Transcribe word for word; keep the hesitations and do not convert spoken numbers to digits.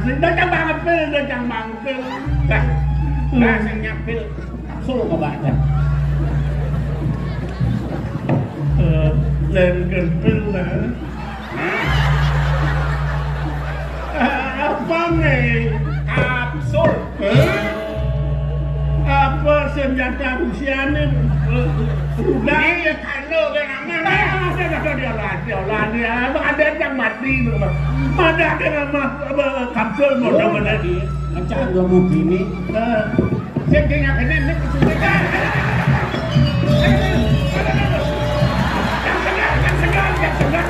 Dajang bangkil, dajang bangkil. Nah, nah, sing nyapil kapsul kok, Pak. Eh, lain kempil, nah. Apa nih? Kapsul. Eh? Apa senjata Rusia nih? Udah. Iya, kalau kayak nama. Ah, ada, ada, dia lagi, dia lagi. Emang ada yang mati itu, Bang. Ada yang nama, apa, kapsul mau Oh, sama dia. Lagi. Kencang dua mobil ini. Eh. Sing kena kena ini kesulitan. Yang segar, yang segar, yang segar.